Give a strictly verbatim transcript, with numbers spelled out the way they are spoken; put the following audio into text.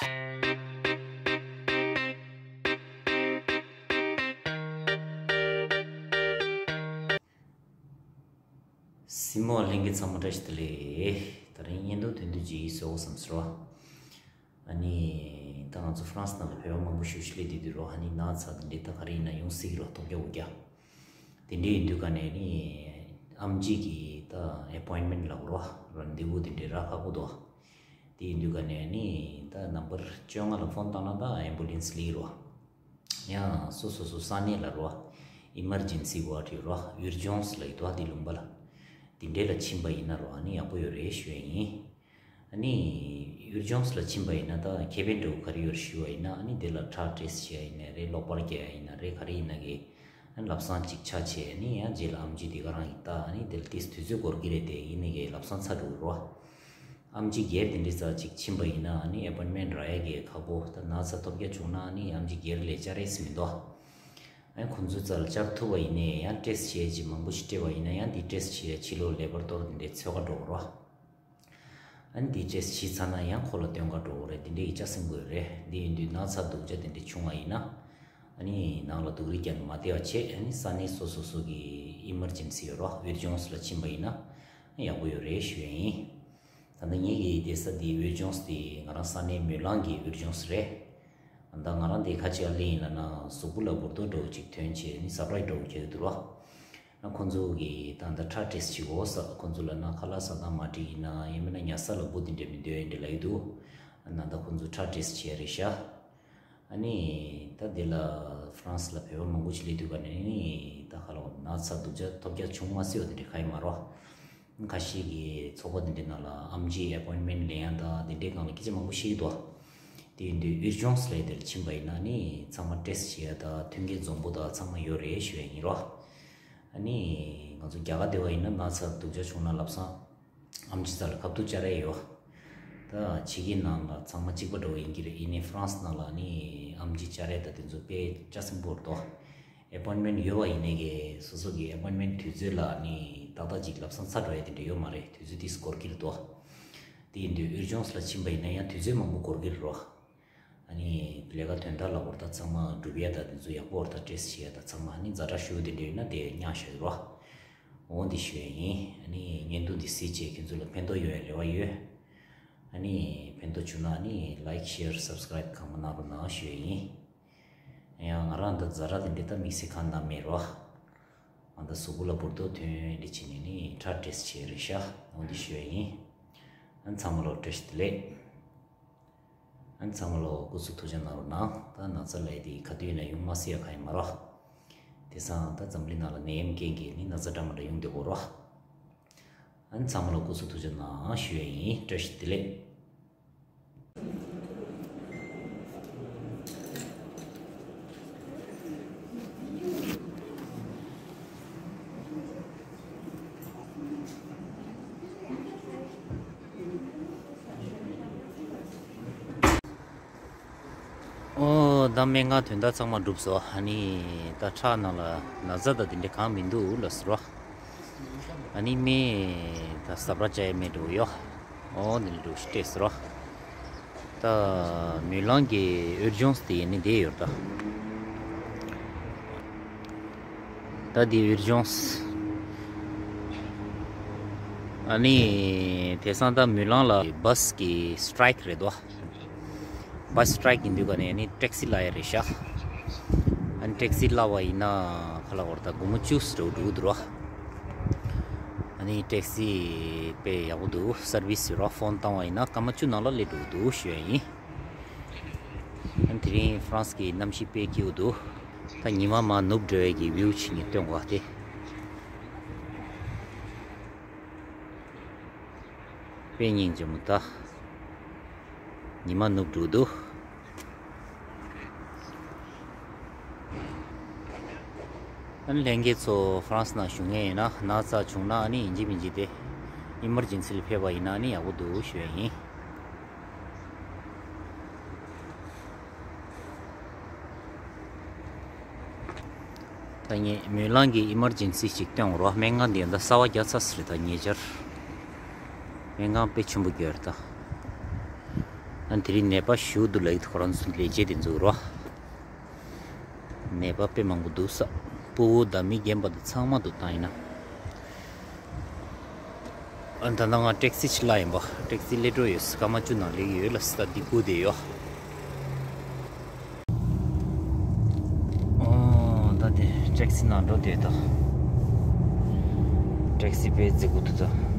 སྲིང་མོ་ལྷན་རྒྱས་ཚང་མ་བཀྲ་ཤིས་བདེ་ལེགས། ད་རིང་བརྙན་ཐུང་དོན་བསྡུ་ཅིག་བཟོ་དགོས་བསམ་སོང་། ཨ་ནི་ད་ང་ཚོ་ཧྥ་རན་སི་ནང་ལ་བོད་པ་མང་པོ་ཞེ་པོ་ཅིག་སླེབས་བསྡད་དུས་རོ། ཨ་ནི་ན་ཚ་དེ་འདྲའི་ད་ག་རེ་ཡིན་ན་ཡོང་སྲིད་ཀྱི་རོ། ཐོབ་རྒྱག་འོ་རྒྱག་དེ་འདྲའི་ཡིན་དུས་ག་ནས་ནི་ཨེམ་ཆི་གི་ད་ཨེ་པོའིན་མེན་ཊི་ལབ་རོ། རན་དེ་བུ་དེ་འདྲའི་རག་ཁག་པོ་འདུག་དེ་ཡིན་དུས་ག་ནས་ནི་ད་ནམ་བར་བཅོ་ལྔ་ལ་ཕོན་བཏང་ན་ད་ཨེམ་བུ་ལེན་སི་སླེབས་རོ། ཡང་སོ་སོ་སོ་ས་གནས་ལ་རོ། ཨི་མར་ཇེན་སི་ཝར་ཌི་ཡོད་རོ། ཨུར་ཇེན་སི་ལབ་ཀྱི་འདུག་དེ་ལུང་པ་ལ། དེ་འདྲའི་ལ་ཕྱིན་པ་ཡིན་ན་རོ། ཨ་ནི་ཡག་པོ་ཡོད་རེད་ཞུ་ཡ་ཡིན། ཨ་ནི་ཨུར་ཇེན་སི་ལ་ཕྱིན་པ་ཡིན་ན་ད་ཁེ་ཕན་འདྲ་བོ་ག་རེ་ཡོད་ཞུ་བ་ཡིན་ན། ཨ་ནི་དེ་ལ་ཁྲག་ཊེ་སི་ཊི་བྱེད་ཡ་ཡིན་ན་རེད། གློག་པར་རྒྱག་ཡ་ཡིན་ན་རེད། ག་རེ་ཡིན་ན་གི། ཨ་ནི་ལམ་སང་ཅིག་ཆ་བྱས། ཨ་ནི་ཡང་རྗེས་ལ་ཨེམ་ཆི་དེ་ག་རང་ཡིན་ད། ཨ་ནི་དེ་ལ་ཏིས་དུས་ཚོད་འགོར་གི་རེད། དེ་ཡིན་ནི་གི་ལམ་སང་ཚར་འགྲོ་གི་རོ། ཨེམ་ཆི་སྒེར་དེ་འདྲའི་ས་ཅིག་ཕྱིན་པ་ཡིན་ན། ཨ་ནི་ཨེ་པོའིན་མེན་ཊི་རག་ཡ་གི་ཁག་པོ། ད་ན་ཚ་ཐོབ་རྒྱ་བྱུང་ན་ཨ་ནི་ཨེམ་ཆི་སྒེར་ལས་བཅར་ཡས་མི་འདུག་ཨ་ནི་ཁོང་ཚོའི་རྩ་ལ་བཅར་ཐུབ་པ་ཡིན་ནའི་ཡང་ཊེ་སི་ཊི་བྱེད་ཡས་ཅིག་མང་པོ་ཞིག་སྤྲད་པ་ཡིན་ན་ཡང་དེ་ཊེ་སི་ཊི་བྱེད་ཡས་ཕྱི་ལོགས་ལེ་བོ་ར་ཊོ་རི་དེ་འདྲའི་འཚོལ་ག་འགྲོ་གི་རོ། ཨ་ནི་དེ་ཊེ་སི་ཊི་བྱས་ཚར་ན་ཡང་ཁོ་ལ་སྟོན་ག་འགྲོ་གི་རེད། དེ་འདྲའི་ཡིག་ཆ་ཟིན་དགོས་རེད། དེ་ཡིན་དུས་ན་ཚ་སྡུག་ཅག་དེ་འདྲ་བྱུང་བ་ཡིན་ན། ཨ་ནི་ནང་ལ་སྡུག་རུས་རྒྱག་ནས་མ་བསྡད་པ་བྱས། ཨ་ནི་ས་གནས་སོ་སོ་སོ་གི་ཨི་མར་ཇེན་སི་ཡོད་རོ། ཨུར་ཇེན་སི་ལ་ཕྱིན་པ་ཡིན་ན་ཡག་པོ་ཡོད་རེད་ཞུ་ཡ་ཡིན། ད་ལྟ་ངེད་ཀྱི་བསྡད་ས་དེ་ཨུར་ཇེན་སི་དེ་ང་རང་ས་གནས་མུས་ལང་གི་ཨུར་ཇེན་སི་རེད། ད་ང་རང་དེ་ཁ་ཆེ་ཨ་ལི་ཡིན་ལབ་ན་གཟུགས་པོ་ལ་འབུར་རྡོག་འདྲ་བོ་ཅིག་ཐོན་བྱས། ཨ་ནི་སར་པ་རའི་སི་འདྲ་བོ་ཁྱེར་གི་འདུག་རོ། ཨ་ཁོང་ཚོ་གིས་ད་ལྟ་ཁྲག་ཊེ་སི་ཊི་བྱེད་དགོས་ཟེར། ཁོང་ཚོ་ལབ་ན་ཁ་ལག་ཟ་སྟངས་མ་འགྲིག་ཡིན་ན། ཡང་མིན་ན་ཉལ་ས་ལ་འབུ་དེ་འདྲ་མི་འདོད་ཡིན་འདྲ་ལབ་ཀྱི་འདུག་ཨ་ནི་ད་ལྟ་ཁོང་ཚོ་ཁྲག་ཊེ་སི་ཊི་བྱེད་ཡ་རེད་ཤག་ཨ་ནི་ད་དེ་ལ་ཧྥ་རན་སི་ལ་བོད་པ་མང་པོ་ཞིག་སླེབས་དུས་ག་ནས་ནི་ད་ག་ལ་ན་ཚ་སྡུག་ཅག་ཐོབ་རྒྱ་བྱུང་མ་སྲིད་པ་དེ་འདྲ་གང་ཡང་མ་རེད། ཁ་ཤས་ཀྱི་ཚོགས་པ་དེ་འདྲའི་ནང་ལ་ཨེམ་ཆི་ཨེ་པོའིན་མེན་ཊི་ལེན་ཡ་དང་དེ་འདྲའི་སྒང་ལ་སྐད་ཆ་མང་པོ་བཤད་ཀྱི་འདུག་དེ་ཡིན་དུས་ཨུར་ཇེན་སི་ལབ་ཡ་དེར་ཕྱིན་པ་ཡིན་ན་ནི་ཚང་མ་ཊེ་སི་ཊི་བྱེད་ཡ་དང་མཐུན་རྐྱེན་འཛོམས་པོ་དང་ཚང་མ་ཡོད་རེད་ཞུ་ཡ་ཡིན་རོ། ཨ་ནི་ང་ཚོ་རྒྱ་གར་སྡོད་པ་ཡིན་ན་ན་ཚ་སྡུག་ཅག་བྱུང་ན་ལམ་སང་ཨེམ་ཆི་རྩ་ལ་ཁ་ཐུག་བཅར་ཡ་ཡོད། ད་ཕྱི་རྒྱལ་ནང་ལ་ཚང་མ་གཅིག་པ་འདྲ་བོ་ཡིན་གྱི་རེད། ཡིན་ནའི་ཧྥ་རན་སི་ནང་ལ་ནི་ཨེམ་ཆི་བཅར་ཡ་ད་དེ་ཚོ་དཔེ་ལྕགས་སྲིན་པོ་རེད་དོ། ཨེ་པོའིན་མེན་ཊི་ཡོད་པ་ཡིན་ནའི་གི་སོ་སོ་གི་ཨེ་པོའིན་མེན་ཊི་དུས་ཚོད་ལ་ནི་ཏག་ཏག་ཅིག་ལམ་སང་ཚར་འགྲོ་ཡ་དེ་འདྲ་ཡོད་མ་རེད། དུས་ཚོད་ཏིས་འགོར་གྱི་རེད་དོ། དེ་ཡིན་དུས་ཨུར་ཇེན་སི་ལ་ཕྱིན་པ་ཡིན་ན་ཡང་དུས་ཚོད་མང་པོ་འགོར་གྱི་རེད་རོ། ཨ་ནི་ལས་ཀ་དོན་དག་ལ་བོར་ད་ཚང་མ་སྒྲུབ་ཡ་ད་དེ་ཚོ་ཡག་པོ་བོར་ད་ཊེ་སི་ཊི་བྱེད་ཡ་ད་ཚང་མ་ཨ་ནི་ཛ་དྲག་ཤོས་དེ་འདྲ་ཡོད་ན་དེ་ཉག་ཤོས་རོ། འོ་འདི་ཞུ་ཡ་ཡིན། ཨ་ནི་བརྙན་ཐུང་འདི་གཟིགས་བྱས་ཁྱེད་ཚོ་ལ་ཕན་ཐོགས་ཡོང་བའི་རེ་བ་ཡོད། ཨ་ནི་ཕན་ཐོགས་བྱུང་ན་ཨ་ནི་ལའིཀ་ཤེར་སབ་སི་ཀ་རའིབ་གང་མང་གནང་རོགས་གནང་ཞུ་ཡ་ཡིན། ཡང་ང་རང་འདི་ཛ་དྲག་དེ་འདྲའི་ད་དམིགས་བསལ་གང་གནང་མེད་རོ། ང་ད་གཟུགས་པོ་ལ་འབུར་རྡོག་ཐོན་འདི་བྱས་ནས་ནི་ཁྲག་ཊེ་སི་ཊི་བྱས་རེད་ཤག་འོ་འདི་ཞུ་ཡ་ཡིན། ཨ་ཚང་མ་ལོ་བཀྲ་ཤིས་བདེ་ལེགས། ཨ་ཚང་མ་ལོ་སྐུ་གཟུགས་ཐུགས་ཅག་གནང་རོགས་གནང་། ད་ན་ཚ་ལབ་ཡ་དེ་ག་དུས་ཡིན་ན་ཡོང་མ་སྲིད་ཡ་གང་ཡང་མ་རོ། དེང་སང་ད་འཛམ་གླིང་ནང་ལ་ནད་ཡམས་རྐྱེན་གྱིས་ནི་ན་ཚ་འདྲ་མི་འདྲ་ཡོང་བསྡད་ཡོད་རོ། ཨ་ཚང་མ་ལོ་སྐུ་གཟུགས་ཐུགས་ཅག་གནང་ཞུ་ཡ་ཡིན། བཀྲ་ཤིས་བདེ་ལེགས། ཨོ། ད་སྨན་ཁང་དོན་དག་ཚང་མ་གྲུབ་སོང་། ཨ་ནི་ད་ཁྲག་ནང་ལ་ན་ཚ་དང་དེ་འདྲ་གང་མི་འདུག་ལབ་ཟེར་བ། ཨ་ནི་སྨན་ད་ཟ་བར་བྱ་ཡ་མེད་འགྲོ་ཡོ། ཨོ་འདི་འདྲ་སྤྲད་ཟེར་བ། ད་མུས་ལང་གི་ཨུར་ཇེན་སི་དེ་ཡིན་ནི་དེ་ཡོད་ད། ད་འདི་ཨུར་ཇེན་སི། ཨ་ནི་དེང་སང་ད་མུས་ལང་ལ་བྷ་སི་གི་སི་ཊ་རའིཀ་རེད་དོ། བྷ་སི་སི་ཊ་རའིཀ་ཡིན་དུས་ག་ནས་ཨ་ནི་ཊེག་སི་གླ་ཡ་རེད་ཤག་ཨ་ནི་ཊེག་སི་གླ་བ་ཡིན་ན་ཁ་ལག་བར་ད་སྒོར་མོ་བཅུ་ཙམ་འགྲོ་འགྲོ་གི་འདུག་ར། ཨ་ནི་ཊེག་སི་དཔེ་ཡག་པོ་འདུག་སར་བི་སི་ཡོད་ར། ཕོན་བཏང་བ་ཡིན་ན་སྐར་མ་བཅུ་ནང་ལ་སླེབས་འགྲོ་གི་འདུག་ཞུ་ཡ་ཡིན། ཨ་ནི་དེ་རིང་ཧྥ་རན་སི་གི་གནམ་གཤིས་དཔེ་སྐྱིད་པོ་འདུག་ད་ཉི་མ་མར་ནུབ་འགྲོ་ཡ་གི་བིའུ་ཅིག་ངས་སྟོན་དགོས་ཏེ། དཔེ་སྙིང་རྗེ་མོ་ད། ཉི་མ་ནུབ་འགྲོ་འདུག་ཨ་ནི་ལྷན་རྒྱས་ཚོ་ཧྥ་རན་སི་ནང་བཞུགས་མཁན་ཡིན་ན་ན་ཚ་བྱུང་ན་ཨ་ནི་ཡིན་གཅིག་མིན་གཅིག་དེ་ཨི་མར་ཇེན་སི་ལ་ཕེབས་པ་ཡིན་ན་ཨ་ནི་ཡག་པོ་འདུག་ཞུ་ཡ་ཡིན། ད་ངས་མུས་ལང་གི་ཨི་མར་ཇེན་སི་ཅིག་སྟོན་རོགས། སྨན་ཁང་འདི་ཡང་ད་གསར་པ་རྒྱག་ཚར་ཟེར་ད་ཉེ་ཆར། སྨན་ཁང་དཔེ་ཆེན་པོ་རྒྱག་རེད་ད། ཨ་དེ་རིང་ནད་པ་ཞེ་པོ་འདུག་ལབ་ཀྱི་འདུག་ཁོ་རང་ཚོ་ལས་བྱེད་དེ་ཚོ་རོ། ནད་པ་དཔེ་མང་པོ་འདུག་ས། སྤོ་བོ་དང་མི་རྒན་པ་དང་ཚང་མ་འདུག་ད་ཡིན་ན། ཨ་ད་ལྟ་ང་ཊེག་སི་ཅིག་གླ་ཡིན་པ། ཊེག་སི་སླེབས་འགྲོ་ཡོད། སྐར་མ་བཅུ་ནང་སླེབས་ཀྱི་ཡོད་ལ། ས་འདི་སྒུག་བསྡད་ཡོད། ཨོ་ད་དེ་ཊེག་སི་ནང་འགྲོ་བསྡད་དོ། ཊེག་སི་དཔེ་རྫིག་པོ་འདུག་ད།